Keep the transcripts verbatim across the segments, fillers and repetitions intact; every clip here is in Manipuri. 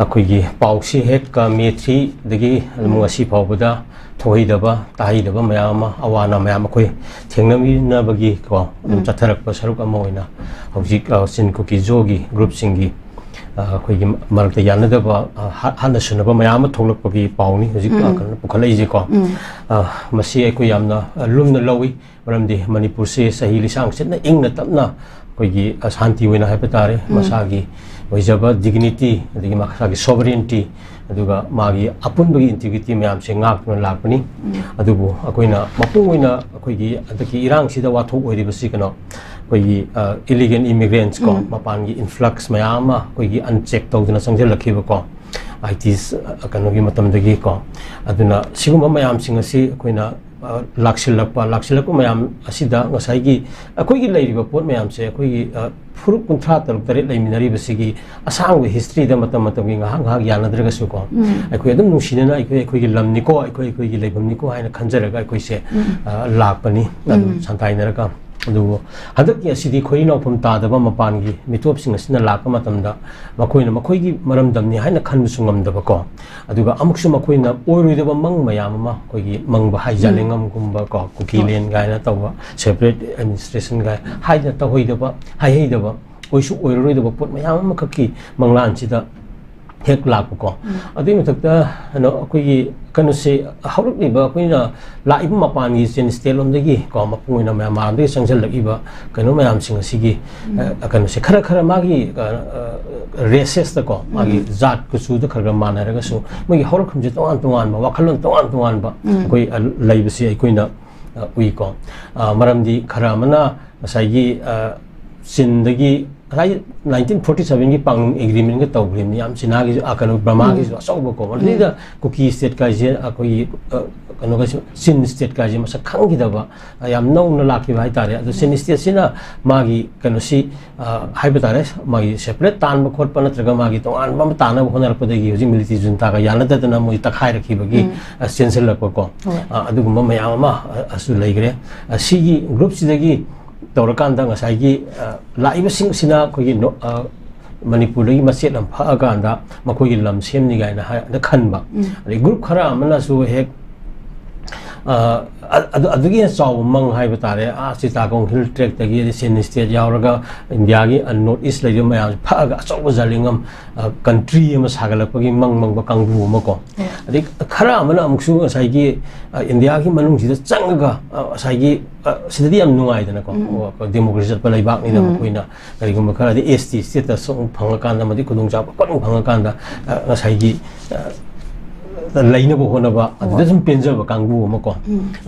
ꯑꯩꯈꯣꯏꯒꯤ ꯄꯥꯎꯁꯤ ꯍꯦꯛ, ꯑ, ꯃꯦ ꯊ꯭ꯔꯤꯗꯒꯤ ꯑꯗꯨꯝ ꯎꯝ꯫ ꯉꯁꯤ ꯐꯥꯎꯕꯗ ꯊꯣꯛꯍꯩꯗꯕ, ꯇꯥꯍꯩꯗꯕ ꯃꯌꯥꯝ ꯑꯃ, ꯑꯋꯥ ꯑꯅꯥ ꯃꯌꯥꯝ ꯑꯩꯈꯣꯏ ꯊꯦꯡꯅꯃꯤꯟꯅꯕꯒꯤ ꯀꯣ, ꯑꯗꯨꯝ ꯎꯝ꯫ ꯆꯠꯊꯔꯛꯄ ꯁꯔꯨꯛ ꯑꯃ ꯑꯣꯏꯅ ꯍꯧꯖꯤꯛ, ꯑ, ꯆꯤꯟ ꯀꯨꯀꯤ ꯖꯣꯒꯤ ꯒ꯭ꯔꯨꯞꯁꯤꯡꯒꯤ, ꯑ, ꯑꯩꯈꯣꯏꯒꯤ ꯃꯔꯛꯇ ꯌꯥꯅꯗꯕ, ꯑ, ꯍꯥ-, ꯍꯥꯠꯅ ꯁꯨꯅꯕ ꯃꯌꯥꯝ ꯑꯃ ꯊꯣꯛꯂꯛꯄꯒꯤ ꯄꯥꯎꯅꯤ ꯍꯧꯖꯤꯛ, ꯑ, ꯎꯝ꯫ ꯀꯩꯅꯣ ꯄꯨꯈꯠꯂꯛꯏꯁꯦꯀꯣ꯫ ꯎꯝ꯫ ꯑ, ꯃꯁꯤ ꯑꯩꯈꯣꯏ ꯌꯥꯝꯅ, ꯑ, ꯂꯨꯝꯅ ꯂꯧꯏ꯫ ꯃꯔꯝꯗꯤ ꯃꯅꯤꯄꯨꯔꯁꯦ ꯆꯍꯤ ꯂꯤꯁꯥꯡ ꯆꯠꯅ ꯏꯪꯅ ꯇꯞꯅ ꯑꯩꯈꯣꯏꯒꯤ, ꯑ, ꯁꯥꯟꯇꯤ ꯑꯣꯏꯅ ꯍꯥꯏꯕ ꯇꯥꯔꯦ, ꯎꯝ꯫ ꯃꯁꯥꯒꯤ ꯑꯣꯏꯖꯕ dignity, ꯑꯗꯒꯤ ꯃꯁꯥꯒꯤ sovereignty, ꯑꯗꯨꯒ ꯃꯥꯒꯤ ꯑꯄꯨꯟꯕꯒꯤ integrity ꯃꯌꯥꯝꯁꯦ ꯉꯥꯛꯇꯨꯅ ꯂꯥꯛꯄꯅꯤ꯫ ꯎꯝ꯫ ꯑꯗꯨꯕꯨ ꯑꯩꯈꯣꯏꯅ ꯃꯄꯨꯡ ꯑꯣꯏꯅ ꯑꯩꯈꯣꯏꯒꯤ ꯍꯟꯗꯛꯀꯤ ꯏꯔꯥꯡꯁꯤꯗ ꯋꯥꯊꯣꯛ ꯑꯣꯏꯔꯤꯕꯁꯤ ꯀꯩꯅꯣ, ꯑꯩꯈꯣꯏꯒꯤ, ꯑ, illegal immigrants ꯀꯣ, ꯎꯝ꯫ ꯃꯄꯥꯟꯒꯤ influx ꯃꯌꯥꯝ ꯑꯃ ꯑꯩꯈꯣꯏꯒꯤ uncheck ꯇꯧꯗꯅ ꯆꯪꯁꯤꯜꯂꯛꯈꯤꯕꯀꯣ, ꯑꯥꯏꯇꯤꯁ, ꯑ, ꯀꯩꯅꯣꯒꯤ ꯃꯇꯝꯗꯒꯤꯀꯣ꯫ ꯑꯗꯨꯅ ꯁꯤꯒꯨꯝꯕ ꯃꯌꯥꯝꯁꯤꯡ ꯑꯁꯤ ꯑꯩꯈꯣꯏꯅ, ꯑ, ꯂꯥꯛꯁꯤꯜꯂꯛꯄ, ꯂꯥꯛꯁꯤꯜꯂꯛꯄ ꯃꯌꯥꯝ ꯑꯁꯤꯗ ꯉꯁꯥꯏꯒꯤ ꯑꯩꯈꯣꯏꯒꯤ ꯂꯩꯔꯤꯕ ꯄꯣꯠ ꯃꯌꯥꯝꯁꯦ ꯑꯩꯈꯣꯏꯒꯤ, ꯑ, ꯐꯨꯔꯨꯞ ꯀꯨꯟꯊ꯭ꯔꯥ ꯇꯔꯨꯛ ꯇꯔꯦꯠ ꯂꯩꯃꯤꯟꯅꯔꯤꯕꯁꯤꯒꯤ ꯑꯁꯥꯡꯕ historyꯗ ꯃꯇꯝ ꯃꯇꯝꯒꯤ ꯉꯥꯏꯍꯥꯛ ꯉꯥꯏꯍꯥꯛ ꯌꯥꯅꯗ꯭ꯔꯒꯁꯨꯀꯣ, ꯎꯝ꯫ ꯑꯩꯈꯣꯏ ꯑꯗꯨꯝ ꯅꯨꯡꯁꯤꯅꯅ ꯑꯩꯈꯣꯏ, ꯑꯩꯈꯣꯏꯒꯤ ꯂꯝꯅꯤꯀꯣ, ꯑꯩꯈꯣꯏ, ꯑꯩꯈꯣꯏꯒꯤ ꯂꯩꯐꯝꯅꯤꯀꯣ ꯍꯥꯏꯅ ꯈꯟꯖꯔꯒ ꯑꯩꯈꯣꯏꯁꯦ, ꯎꯝ꯫ ꯑ, ꯂꯥꯛꯄꯅꯤ ꯑꯗꯨꯝ ꯎꯝ꯫ ꯁꯪꯀꯥꯏꯅꯔꯒ꯫ ꯑꯗꯨꯕꯨ ꯍꯟꯗꯛꯀꯤ ꯑꯁꯤꯗꯤ ꯈꯣꯏꯔꯤ ꯅꯥꯎꯐꯝ ꯇꯥꯗꯕ ꯃꯄꯥꯟꯒꯤ ꯃꯤꯇꯣꯞꯁꯤꯡ ꯑꯁꯤꯅ ꯂꯥꯛꯄ ꯃꯇꯝꯗ ꯃꯈꯣꯏꯅ ꯃꯈꯣꯏꯒꯤ ꯃꯔꯝꯗꯝꯅꯤ ꯍꯥꯏꯅ ꯈꯟꯕꯁꯨ ꯉꯝꯗꯕꯀꯣ, ꯑꯗꯨꯒ ꯑꯃꯨꯛꯁꯨ ꯃꯈꯣꯏꯅ ꯑꯣꯏꯔꯣꯏꯗꯕ ꯃꯪ ꯃꯌꯥꯝ ꯑꯃ, ꯑꯩꯈꯣꯏꯒꯤ ꯃꯪꯕ ꯍꯥꯏ, ꯎꯝ꯫ ꯖꯥꯂꯦꯡꯉꯝꯒꯨꯝꯕ ꯀꯣ, ꯀꯨꯀꯤ ꯍꯣꯏ꯫ ꯂꯦꯟ ꯀꯥꯏꯅ ꯇꯧꯕ, separate administration ꯀꯥꯏ ꯍꯥꯏꯗꯅ ꯇꯧꯍꯩꯗꯕ, ꯍꯥꯏꯍꯩꯗꯕ, ꯑꯣꯏꯁꯨ ꯑꯣꯏꯔꯔꯣꯏꯗꯕ ꯄꯣꯠ ꯃꯌꯥꯝ ꯑꯃꯈꯛꯀꯤ ꯃꯪꯂꯥꯟꯁꯤꯗ ꯍꯦꯛ ꯂꯥꯛꯄꯀꯣ꯫ ꯎꯝ꯫ ꯑꯗꯨꯒꯤ ꯃꯊꯛꯇ ꯀꯩꯅꯣ, ꯑꯩꯈꯣꯏꯒꯤ ꯀꯩꯅꯣꯁꯦ, ꯍꯧꯔꯛꯂꯤꯕ ꯑꯩꯈꯣꯏꯅ ꯂꯥꯛꯏꯕ ꯃꯄꯥꯟꯒꯤ ꯆꯤꯟ state ꯂꯣꯝꯗꯒꯤ ꯀꯣ, ꯃꯄꯨꯡ ꯑꯣꯏꯅ ꯃ꯭ꯌꯥꯟꯃꯥꯔꯗꯒꯤ ꯆꯪꯁꯤꯜꯂꯛꯏꯕ ꯀꯩꯅꯣ ꯃꯌꯥꯝꯁꯤꯡ ꯑꯁꯤꯒꯤ, ꯎꯝ꯫ ꯑ, ꯀꯩꯅꯣꯁꯦ ꯈꯔ ꯈꯔ ꯃꯥꯒꯤ, ꯑ, ꯑ, races ꯇꯀꯣ, ꯃꯥꯒꯤ ꯎꯝ꯫ ꯖꯥꯠ ꯀꯨꯆꯨꯗ ꯈꯔ ꯈꯔ ꯃꯥꯟꯅꯔꯒꯁꯨ ꯃꯣꯏꯒꯤ ꯍꯧꯔꯛꯐꯝꯁꯦ ꯇꯣꯉꯥꯟ ꯇꯣꯉꯥꯟꯕ, ꯋꯥꯈꯜꯂꯣꯟ ꯇꯣꯉꯥꯟ ꯇꯣꯉꯥꯟꯕ ꯎꯝ꯫ ꯑꯩꯈꯣꯏ, ꯑ, ꯂꯩꯕꯁꯤ ꯑꯩꯈꯣꯏꯅ, ꯑ, ꯎꯏꯀꯣ꯫ ꯑ, ꯃꯔꯝꯗꯤ ꯈꯔ ꯑꯃꯅ ꯉꯁꯥꯏꯒꯤ, ꯑ, ꯆꯤꯟꯗꯒꯤ ꯉꯁꯥꯏ nineteen forty seven ꯒꯤ ꯄꯥꯡꯂꯨꯞ agreement ꯀ ꯇꯧꯈ꯭ꯔꯤꯕꯅꯤ, ꯌꯥꯝ ꯆꯤꯅꯥꯒꯤꯁꯨ, ꯑ, ꯀꯩꯅꯣ, ꯕ꯭ꯔꯃꯥꯒꯤꯁꯨ ꯎꯝ꯫ ꯑꯆꯧꯕꯀꯣ꯫ ꯎꯝ꯫ ꯃꯗꯨꯗꯩꯗ ꯀꯨꯀꯤ state ꯀꯥꯏꯁꯦ ꯑꯩꯈꯣꯏꯒꯤ, ꯑ, ꯀꯩꯅꯣꯒꯁꯨ, ꯆꯤꯟ state ꯀꯥꯏꯁꯦ ꯃꯁꯛ ꯈꯪꯈꯤꯗꯕ, ꯑ, ꯌꯥꯝ ꯅꯧꯅ ꯂꯥꯛꯈꯤꯕ ꯍꯥꯏꯇꯥꯔꯦ꯫ ꯑꯗꯣ ꯆꯤꯟ ꯎꯝ꯫ State ꯁꯤꯅ ꯃꯥꯒꯤ ꯀꯩꯅꯣꯁꯤ, ꯑ, ꯍꯥꯏꯕ ꯇꯥꯔꯦ, ꯃꯥꯒꯤ separate ꯇꯥꯟꯕ ꯈꯣꯠꯄ ꯅꯠꯇ꯭ꯔꯒ ꯃꯥꯒꯤ ꯇꯣꯉꯥꯟꯕ ꯑꯃ ꯇꯥꯟꯅꯕ ꯍꯣꯠꯅꯔꯛꯄꯗꯒꯤ ꯍꯧꯖꯤꯛ military junta ꯒ ꯌꯥꯅꯗꯗꯅ ꯃꯣꯏ ꯇꯛꯈꯥꯏꯔꯛꯈꯤꯕꯒꯤ, ꯎꯝ꯫ ꯑ, ꯆꯦꯟꯁꯤꯜꯂꯛꯄꯀꯣ꯫ ꯍꯣꯏ꯫ ꯑ, ꯑꯗꯨꯒꯨꯝꯕ ꯃꯌꯥꯝ ꯑꯃ, ꯑ, ꯑꯁꯨ ꯂꯩꯈ꯭ꯔꯦ꯫ ꯑ, ꯁꯤꯒꯤ group ꯁꯤꯗꯒꯤ ꯇꯧꯔꯀꯥꯟꯗ ꯉꯁꯥꯏꯒꯤ, ꯑ, ꯂꯥꯛꯏꯕꯁꯤꯡ ꯑꯁꯤꯅ ꯑꯩꯈꯣꯏꯒꯤ ꯅꯣ-, ꯑ, ꯃꯅꯤꯄꯨꯔꯗꯒꯤ ꯃꯆꯦꯠ ꯑꯃ ꯐꯛꯑꯀꯥꯟꯗ ꯃꯈꯣꯏꯒꯤ ꯂꯝ ꯁꯦꯝꯅꯤ ꯀꯥꯏꯅ ꯍꯥꯏ-, ꯈꯟꯕ꯫ ꯑꯗꯩ ꯒ꯭ꯔꯨꯞ ꯈꯔ ꯑꯃꯅꯁꯨ ꯍꯦꯛ, ꯑ, ꯑ-, ꯑꯗꯨ, ꯑꯗꯨꯒꯤ ꯍꯦꯟꯅ ꯆꯥꯎꯕ ꯃꯪ ꯍꯥꯏꯕ ꯇꯥꯔꯦ, ꯑꯥ ꯆꯤꯇꯥꯒꯣꯡ ꯍꯤꯜ ꯇ꯭ꯔꯦꯛꯇꯒꯤ, ꯑꯗꯩ ꯁꯦꯟ ꯁ꯭ꯇꯦꯠ ꯌꯥꯎꯔꯒ ꯏꯟꯗꯤꯌꯥꯒꯤ, ꯑ, ꯅꯣꯔꯠ ꯏꯁ ꯂꯩꯔꯤꯕ ꯃꯌꯥꯝꯁꯦ ꯐꯛꯑꯒ ꯑꯆꯧꯕ ꯖꯂꯤꯡꯉꯝ, ꯑ, ꯀꯟꯇ꯭ꯔꯤ ꯑꯃ ꯁꯥꯒꯠꯂꯛꯄꯒꯤ ꯃꯪ ꯃꯪꯕ ꯀꯥꯡꯕꯨ ꯑꯃ ꯀꯣ꯫ ꯑꯗꯩ ꯈꯔ ꯑꯃꯅ ꯑꯃꯨꯛꯁꯨ ꯉꯁꯥꯏꯒꯤ, ꯑ, ꯏꯟꯗꯤꯌꯥꯒꯤ ꯃꯅꯨꯡꯁꯤꯗ ꯆꯪꯉꯒ, ꯑ, ꯉꯁꯥꯏꯒꯤ, ꯑ, ꯁꯤꯗꯗꯤ ꯌꯥꯝ ꯅꯨꯡꯉꯥꯏꯗꯅꯀꯣ꯫ ꯑꯣ, ꯑꯩꯈꯣꯏ ꯗꯦꯃꯣꯀ꯭ꯔꯦꯁꯤ ꯆꯠꯄ ꯂꯩꯕꯥꯛꯅꯤꯅ ꯃꯈꯣꯏꯅ ꯀꯔꯤꯒꯨꯝꯕ ꯈꯔꯗꯤ ꯑꯦꯁ ꯇꯤ ꯁ꯭ꯇꯦꯇꯁ ꯑꯃꯨꯛ ꯐꯪꯉꯀꯥꯟꯗ, ꯑꯃꯗꯤ ꯈꯨꯗꯣꯡꯆꯥꯕ ꯀꯟꯅ ꯐꯪꯉꯀꯥꯟꯗ, ꯑ, ꯉꯁꯥꯏꯒꯤ, ꯑ, ꯂꯩꯅꯕ ꯍꯣꯠꯅꯕ, ꯑꯗꯨꯗ ꯁꯨꯝ ꯄꯦꯟꯖꯕ ꯀꯥꯡꯕꯨ ꯑꯃ ꯀꯣ꯫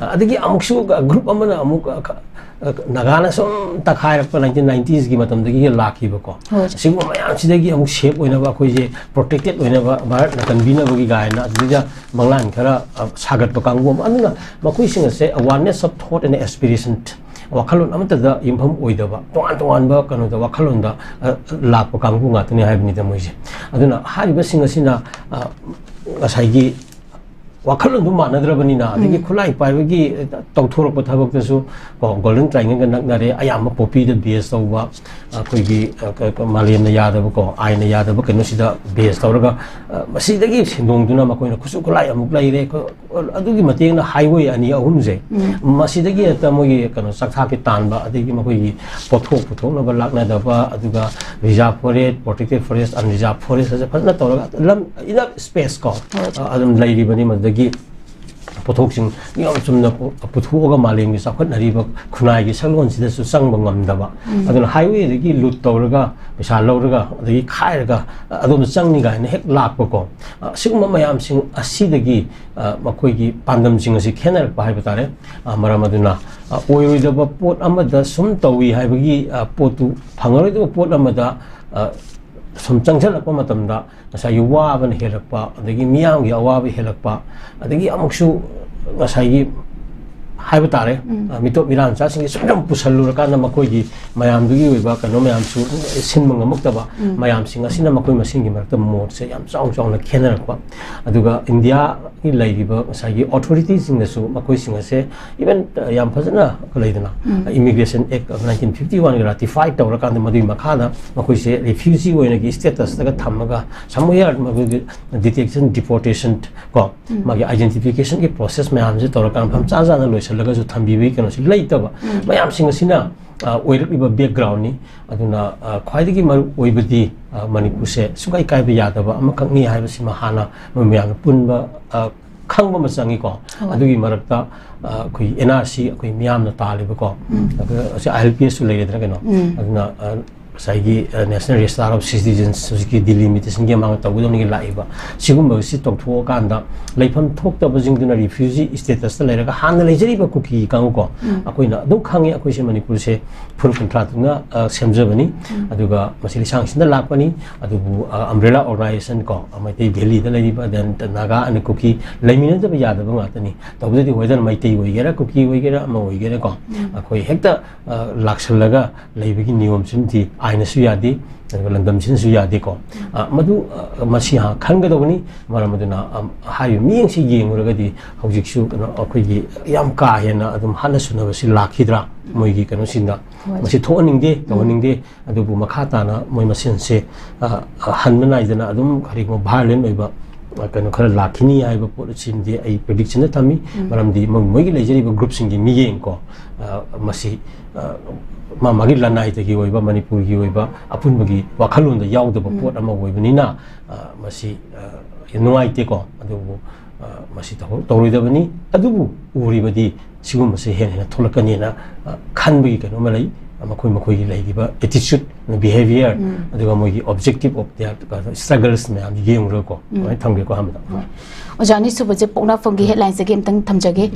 ꯑ, ꯑꯗꯒꯤ ꯑꯃꯨꯛꯁꯨ ꯒ꯭ꯔꯨꯞ ꯑꯃꯅ ꯑꯃꯨꯛ, ꯑ, ꯈ-, ꯑ, ꯅꯥꯒꯥꯅ ꯁꯨꯝ ꯇꯛꯈꯥꯏꯔꯛꯄ ꯅꯥꯏꯟꯇꯤꯟ ꯅꯥꯏꯟꯇꯤꯁꯀꯤ ꯃꯇꯝꯗꯒꯤ ꯂꯥꯛꯈꯤꯕꯀꯣ꯫ ꯍꯣꯏ꯫ ꯑꯁꯤꯒꯨꯝꯕ ꯃꯌꯥꯝꯁꯤꯗꯒꯤ ꯑꯃꯨꯛ ꯁꯦꯞ ꯑꯣꯏꯅꯕ, ꯑꯩꯈꯣꯏꯁꯦ ꯄ꯭ꯔꯣꯇꯦꯛꯇꯦꯠ ꯑꯣꯏꯅꯕ ꯚꯥꯔꯠꯅ ꯀꯟꯕꯤꯅꯕꯒꯤ ꯀꯥꯏꯅ ꯑꯗꯨꯗ ꯃꯪꯂꯥꯟ ꯈꯔ, ꯑ, ꯁꯥꯒꯠꯄ ꯀꯥꯡꯕꯨ ꯑꯃ꯫ ꯑꯗꯨꯅ ꯃꯈꯣꯏꯁꯤꯡ ꯑꯁꯦ a oneness of thought and aspiration, ꯋꯥꯈꯜꯂꯣꯟ ꯑꯃꯠꯇꯗ ꯌꯨꯝꯐꯝ ꯑꯣꯏꯗꯕ, ꯇꯣꯉꯥꯟ ꯇꯣꯉꯥꯟꯕ ꯀꯩꯅꯣꯗ, ꯋꯥꯈꯜꯂꯣꯟꯗ, ꯑ, ꯂꯥꯛꯄ ꯀꯥꯡꯕꯨ ꯉꯥꯛꯇꯅꯤ ꯍꯥꯏꯕꯅꯤꯗ ꯃꯣꯏꯁꯦ꯫ ꯑꯗꯨꯅ ꯍꯥꯏꯔꯤꯕꯁꯤꯡ ꯑꯁꯤꯅ, ꯑ, ꯉꯁꯥꯏꯒꯤ ꯋꯥꯈꯜꯂꯣꯟꯗꯨ ꯃꯥꯟꯅꯗ꯭ꯔꯕꯅꯤꯅ, ꯑꯗꯒꯤ ꯈꯨꯠꯂꯥꯏ ꯄꯥꯏꯕꯒꯤ ꯇꯧꯊꯣꯔꯛꯄ ꯊꯕꯛꯇꯁꯨ ꯀꯣ, ꯒꯣꯜꯗꯟ ꯇ꯭ꯔꯥꯏꯉꯜꯒ ꯅꯛꯅꯔꯦ, ꯑꯌꯥꯝꯕ ꯄꯣꯄꯤꯗ ꯕꯦꯁ ꯇꯧꯕ, ꯑꯩꯈꯣꯏꯒꯤ, ꯑ, ꯀ-, ꯀ-, ꯃꯥꯂꯦꯝꯅ ꯌꯥꯗꯕꯀꯣ, ꯑꯥꯏꯟꯅ ꯌꯥꯗꯕ ꯀꯩꯅꯣꯁꯤꯗ ꯕꯦꯁ ꯇꯧꯔꯒ, ꯑ, ꯃꯁꯤꯗꯒꯤ ꯁꯦꯡꯗꯣꯡꯗꯨꯅ ꯃꯈꯣꯏꯅ ꯈꯨꯠꯁꯨ ꯈꯨꯠꯂꯥꯏ ꯑꯃꯨꯛ ꯂꯩꯔꯦ, ꯈꯨ-, ꯑꯗꯨꯒꯤ ꯃꯇꯦꯡꯅ ꯍꯥꯏꯋꯦ ꯑꯅꯤ ꯑꯍꯨꯝꯁꯦ, ꯃꯁꯤꯗꯒꯤ ꯍꯦꯛꯇ ꯃꯣꯏꯒꯤ ꯀꯩꯅꯣ ꯆꯥꯛꯊꯥꯛꯀꯤ ꯇꯥꯟꯕ, ꯑꯗꯒꯤ ꯃꯈꯣꯏꯒꯤ ꯄꯣꯠꯊꯣꯛ ꯄꯨꯊꯣꯛꯅꯕ ꯂꯥꯛꯅꯗꯕ, ꯑꯗꯨꯒ reserve forest, protected forest, unreserved forest ꯍꯥꯏꯁꯦ ꯐꯖꯅ ꯇꯧꯔꯒ ꯂꯝ, ꯏꯅꯐ ꯁ꯭ꯄꯦꯁ ꯀꯣ, ꯑ, ꯑꯗꯨꯝ ꯂꯩꯔꯤꯕꯅꯤ꯫ ꯃꯗꯨꯗꯒꯤ ꯄꯣꯠꯊꯣꯛꯁꯤꯡ ꯅꯤꯌꯣꯝ ꯆꯨꯝꯅ ꯄꯨ-, ꯄꯨꯊꯣꯛꯑꯒ ꯃꯥꯂꯦꯝꯒꯤ ꯆꯥꯎꯈꯠꯅꯔꯤꯕ ꯈꯨꯟꯅꯥꯏꯒꯤ ꯁꯛꯂꯣꯟꯁꯤꯗꯁꯨ ꯆꯪꯕ ꯉꯝꯗꯕ, ꯑꯗꯨꯅ ꯍꯥꯏꯋꯦꯗꯒꯤ ꯂꯨꯠ ꯇꯧꯔꯒ, ꯄꯩꯁꯥ ꯂꯧꯔꯒ, ꯑꯗꯒꯤ ꯈꯥꯏꯔꯒ, ꯑ, ꯑꯗꯣꯝꯗ ꯆꯪꯅꯤ ꯀꯥꯏꯅ ꯍꯦꯛ ꯂꯥꯛꯄꯀꯣ꯫ ꯑ, ꯁꯤꯒꯨꯝꯕ ꯃꯌꯥꯝꯁꯤꯡ ꯑꯁꯤꯗꯒꯤ, ꯑ, ꯃꯈꯣꯏꯒꯤ ꯄꯥꯟꯗꯝꯁꯤꯡ ꯑꯁꯤ ꯈꯦꯠꯅꯔꯛꯄ ꯍꯥꯏꯕ ꯇꯥꯔꯦ꯫ ꯑ, ꯃꯔꯝ ꯑꯗꯨꯅ, ꯑ, ꯑꯣꯏꯔꯣꯏꯗꯕ ꯄꯣꯠ ꯑꯃꯗ ꯁꯨꯝ ꯇꯧꯏ ꯍꯥꯏꯕꯒꯤ, ꯑ, ꯄꯣꯠꯇꯨ ꯐꯪꯉꯔꯣꯏꯗꯕ ꯄꯣꯠ ꯑꯃꯗ, ꯑ, ꯁꯨꯝ ꯆꯪꯁꯤꯜꯂꯛꯄ ꯃꯇꯝꯗ ꯉꯁꯥꯏꯒꯤ ꯋꯥꯕꯅ ꯍꯦꯜꯂꯛꯄ, ꯑꯗꯒꯤ ꯃꯤꯌꯥꯝꯒꯤ ꯑꯋꯥꯕ ꯍꯦꯜꯂꯛꯄ, ꯑꯗꯒꯤ ꯑꯃꯨꯛꯁꯨ ꯉꯁꯥꯏꯒꯤ ꯍꯥꯏꯕ ꯇꯥꯔꯦ, ꯑ, ꯃꯤꯇꯣꯞ ꯃꯤꯔꯥꯟꯆꯥꯁꯤꯡꯁꯦ ꯁꯨꯝ ꯌꯥꯝ ꯄꯨꯁꯜꯂꯨꯔꯀꯥꯟꯗ ꯃꯈꯣꯏꯒꯤ ꯃꯌꯥꯝꯗꯨꯒꯤ ꯑꯣꯏꯕ ꯀꯩꯅꯣ ꯃꯌꯥꯝꯁꯨ ꯁꯤꯟꯕ ꯉꯝꯃꯛꯇꯕ ꯃꯌꯥꯝꯁꯤꯡ ꯑꯁꯤꯅ ꯃꯈꯣꯏ ꯃꯁꯦꯟꯒꯤ ꯃꯔꯛꯇ ꯃꯣꯠꯁꯦ ꯌꯥꯝ ꯆꯥꯎ ꯆꯥꯎꯅ ꯈꯦꯠꯅꯔꯛꯄ꯫ ꯑꯗꯨꯒ ꯏꯟꯗꯤꯌꯥꯒꯤ ꯂꯩꯔꯤꯕ ꯉꯁꯥꯏꯒꯤ ꯑꯣꯊꯣꯔꯤꯇꯤꯁꯤꯡꯅꯁꯨ ꯃꯈꯣꯏꯁꯤꯡ ꯑꯁꯦ even, ꯑ, ꯌꯥꯝ ꯐꯖꯅ ꯂꯩꯗꯅ, Immigration Act of nineteen fifty one ꯒ ratify ꯇꯧꯔꯀꯥꯟꯗ ꯃꯗꯨꯒꯤ ꯃꯈꯥꯗ ꯃꯈꯣꯏꯁꯦ ꯔꯤꯐ꯭ꯌꯨꯖꯤ ꯑꯣꯏꯅꯒꯤ ꯁ꯭ꯇꯦꯇꯁꯇꯒ ꯊꯝꯃꯒ somewhere ꯃꯈꯣꯏꯒꯤ ꯗꯤꯇꯦꯛꯁꯟ, ꯗꯤꯄꯣꯔꯇꯦꯁꯟ ꯀꯣ, ꯃꯥꯒꯤ ꯑꯥꯏꯗꯦꯟꯇꯤꯐꯤꯀꯦꯁꯟꯒꯤ ꯄ꯭ꯔꯣꯁꯦꯁ ꯃꯌꯥꯝꯁꯦ ꯇꯧꯔꯀꯥꯟꯗ ꯃꯐꯝ ꯆꯥ ꯆꯥꯅ ꯂꯣꯏꯁꯤꯜꯂꯒꯁꯨ ꯊꯝꯕꯤꯕꯒꯤ ꯀꯩꯅꯣꯁꯤ ꯂꯩꯇꯕ ꯃꯌꯥꯝꯁꯤꯡ ꯑꯁꯤꯅ, ꯑ, ꯑꯣꯏꯔꯛꯂꯤꯕ ꯕꯦꯛꯒ꯭ꯔꯥꯎꯟꯅꯤ꯫ ꯑꯗꯨꯅ, ꯑ, ꯈ꯭ꯋꯥꯏꯗꯒꯤ ꯃꯔꯨ ꯑꯣꯏꯕꯗꯤ, ꯑ, ꯃꯅꯤꯄꯨꯔꯁꯦ ꯁꯨꯡꯀꯥꯏ ꯀꯥꯏꯕ ꯌꯥꯗꯕ ꯑꯃꯈꯛꯅꯤ ꯍꯥꯏꯕꯁꯤꯃ ꯍꯥꯟꯅ ꯃꯣꯏ ꯃꯌꯥꯝꯅ ꯄꯨꯟꯕ, ꯑ, ꯈꯪꯕ ꯑꯃ ꯆꯪꯉꯤꯀꯣ꯫ ꯍꯣꯏ꯫ ꯑꯗꯨꯒꯤ ꯃꯔꯛꯇ, ꯑ, ꯑꯩꯈꯣꯏ ꯑꯦꯟ ꯑꯥꯔ ꯁꯤ ꯑꯩꯈꯣꯏ ꯃꯤꯌꯥꯝꯅ ꯇꯥꯜꯂꯤꯕꯀꯣ꯫ ꯑꯗꯨꯒ ꯑꯁꯤ ꯑꯥꯏ ꯑꯦꯜ ꯄꯤ ꯑꯦꯁꯁꯨ ꯂꯩꯔꯦꯗꯅ ꯀꯩꯅꯣ꯫ ꯑꯗꯨꯅ, ꯑ, ꯉꯁꯥꯏꯒꯤ, ꯑ, National Register of Citizens, ꯍꯧꯖꯤꯛꯀꯤ ꯗꯤꯂꯤꯃꯤꯇꯦꯁꯟꯒꯤ ꯃꯃꯥꯡꯗ ꯇꯧꯒꯗꯧꯅꯤꯒꯤ ꯂꯥꯛꯏꯕ, ꯁꯤꯒꯨꯝꯕꯁꯤ ꯇꯧꯊꯣꯛꯑꯀꯥꯟꯗ ꯂꯩꯐꯝ ꯊꯣꯛꯇꯕꯁꯤꯡꯗꯨꯅ ꯔꯤꯐ꯭ꯌꯨꯖꯤ ꯁ꯭ꯇꯦꯇꯁꯇ ꯂꯩꯔꯒ ꯍꯥꯟꯅ ꯂꯩꯖꯔꯤꯕ ꯀꯨꯀꯤ ꯀꯥꯡꯕꯨꯀꯣ, ꯑꯩꯈꯣꯏꯅ ꯑꯗꯨꯝ ꯈꯪꯉꯤ ꯑꯩꯈꯣꯏꯁꯦ ꯃꯅꯤꯄꯨꯔꯁꯦ ꯐꯨꯔꯨꯞ ꯀꯨꯟꯊ꯭ꯔꯥ ꯇꯔꯨꯛꯅ, ꯑ, ꯁꯦꯝꯖꯕꯅꯤ, ꯑꯗꯨꯒ ꯃꯁꯤ ꯂꯤꯁꯥꯡ ꯁꯤꯟꯗ ꯂꯥꯛꯄꯅꯤ, ꯑꯗꯨꯕꯨ, ꯑ, ꯑꯝꯕ꯭ꯔꯦꯂꯥ ꯑꯣꯔꯒꯅꯥꯏꯖꯦꯁꯟ ꯀꯣ, ꯑ, ꯃꯩꯇꯩ ꯚꯦꯂꯤꯗ ꯂꯩꯔꯤꯕ, then ꯅꯥꯒꯥ and ꯀꯨꯀꯤ ꯂꯩꯃꯤꯟꯅꯗꯕ ꯌꯥꯗꯕ ꯉꯥꯛꯇꯅꯤ꯫ ꯇꯧꯕꯗꯗꯤ whether ꯃꯩꯇꯩ ꯑꯣꯏꯒꯦꯔꯥ, ꯀꯨꯀꯤ ꯑꯣꯏꯒꯦꯔꯥ, ꯑꯃ ꯑꯣꯏꯒꯦꯔꯥꯀꯣ, ꯑꯩꯈꯣꯏ ꯍꯦꯛꯇ, ꯑ, ꯂꯥꯛꯁꯜꯂꯒ ꯂꯩꯕꯒꯤ ꯅꯤꯌꯣꯝꯁꯤꯃꯗꯤ ꯑꯥꯏꯟꯅꯁꯨ ꯌꯥꯗꯦ, ꯑꯗꯨꯒ ꯂꯝꯗꯝꯁꯤꯅꯁꯨ ꯌꯥꯗꯦꯀꯣ꯫ ꯑ, ꯃꯗꯨ, ꯑ, ꯃꯁꯤ ꯍꯥꯟꯅ ꯈꯟꯒꯗꯧꯕꯅꯤ꯫ ꯃꯔꯝ ꯑꯗꯨꯅ, ꯑ, ꯍꯥꯏꯔꯤꯕ ꯃꯤꯠꯌꯦꯡꯁꯤ ꯌꯦꯡꯂꯨꯔꯒꯗꯤ ꯍꯧꯖꯤꯛꯁꯨ ꯀꯩꯅꯣ ꯑꯩꯈꯣꯏꯒꯤ ꯌꯥꯝ ꯀꯥ ꯍꯦꯟꯅ ꯑꯗꯨꯝ ꯍꯥꯠꯅ ꯁꯨꯅꯕꯁꯤ ꯂꯥꯛꯈꯤꯗ꯭ꯔꯥ ꯃꯣꯏꯒꯤ ꯀꯩꯅꯣꯁꯤꯡꯗ? ꯍꯣꯏ꯫ ꯃꯁꯤ ꯊꯣꯛꯍꯟꯅꯤꯡꯗꯦ, ꯇꯧꯍꯟꯅꯤꯡꯗꯦ꯫ ꯑꯗꯨꯕꯨ ꯃꯈꯥ ꯇꯥꯅ ꯃꯣꯏ ꯃꯁꯦꯟꯁꯦ, ꯑ, ꯑ, ꯍꯟꯕ ꯅꯥꯏꯗꯅ ꯑꯗꯨꯝ ꯀꯔꯤꯒꯨꯝꯕ violent ꯑꯣꯏꯕ, ꯑ, ꯀꯩꯅꯣ ꯈꯔ ꯂꯥꯛꯈꯤꯅꯤ ꯍꯥꯏꯕ ꯄꯣꯠ ꯑꯁꯤꯃꯗꯤ ꯑꯩ prediction ꯗ ꯊꯝꯃꯤ꯫ ꯃꯔꯝꯗꯤ ꯃꯣꯏ, ꯃꯣꯏꯒꯤ ꯂꯩꯖꯔꯤꯕ group ꯁꯤꯡꯒꯤ ꯃꯤꯠꯌꯦꯡꯀꯣ, ꯑ, ꯃꯁꯤ, ꯑ, ꯃꯥ ꯃꯥꯒꯤ ꯂꯅꯥꯏꯗꯒꯤ ꯑꯣꯏꯕ, ꯃꯅꯤꯄꯨꯔꯒꯤ ꯑꯣꯏꯕ ꯑꯄꯨꯟꯕꯒꯤ ꯋꯥꯈꯜꯂꯣꯟꯗ ꯌꯥꯎꯗꯕ ꯄꯣꯠ ꯑꯃ ꯑꯣꯏꯕꯅꯤꯅ, ꯑ, ꯃꯁꯤ, ꯑ, ꯌꯥꯝ ꯅꯨꯡꯉꯥꯏꯇꯦꯀꯣ꯫ ꯑꯗꯨꯕꯨ, ꯑ, ꯃꯁꯤ ꯇꯧꯍꯧ-, ꯇꯧꯔꯣꯏꯗꯕꯅꯤ꯫ ꯑꯗꯨꯕꯨ ꯎꯔꯤꯕꯗꯤ ꯁꯤꯒꯨꯝꯕꯁꯦ ꯍꯦꯟꯅ ꯍꯦꯟꯅ ꯊꯣꯛꯂꯛꯀꯅꯤꯅ, ꯑ, ꯈꯟꯕꯒꯤ ꯀꯩꯅꯣ ꯑꯃ ꯂꯩ꯫ ꯃꯈꯣꯏ, ꯃꯈꯣꯏꯒꯤ ꯂꯩꯔꯤꯕ attitude, behaviour, ꯑꯗꯨꯒ ꯃꯣꯏꯒꯤ objective of their, ꯑ, struggles ꯃꯌꯥꯝꯗꯨ ꯌꯦꯡꯂꯨꯔꯒꯀꯣ, ꯑꯗꯨꯃꯥꯏꯅ ꯊꯝꯒꯦꯀꯣ ꯑꯍꯥꯟꯕꯗ꯫ ꯍꯣꯏ꯫ ꯑꯣꯖꯥ, ꯑꯅꯤꯁꯨꯕꯁꯦ ꯄꯣꯛꯅꯐꯝꯒꯤ headline ꯁꯤꯒꯤ ꯑꯝꯇꯪ ꯊꯝꯖꯒꯦ꯫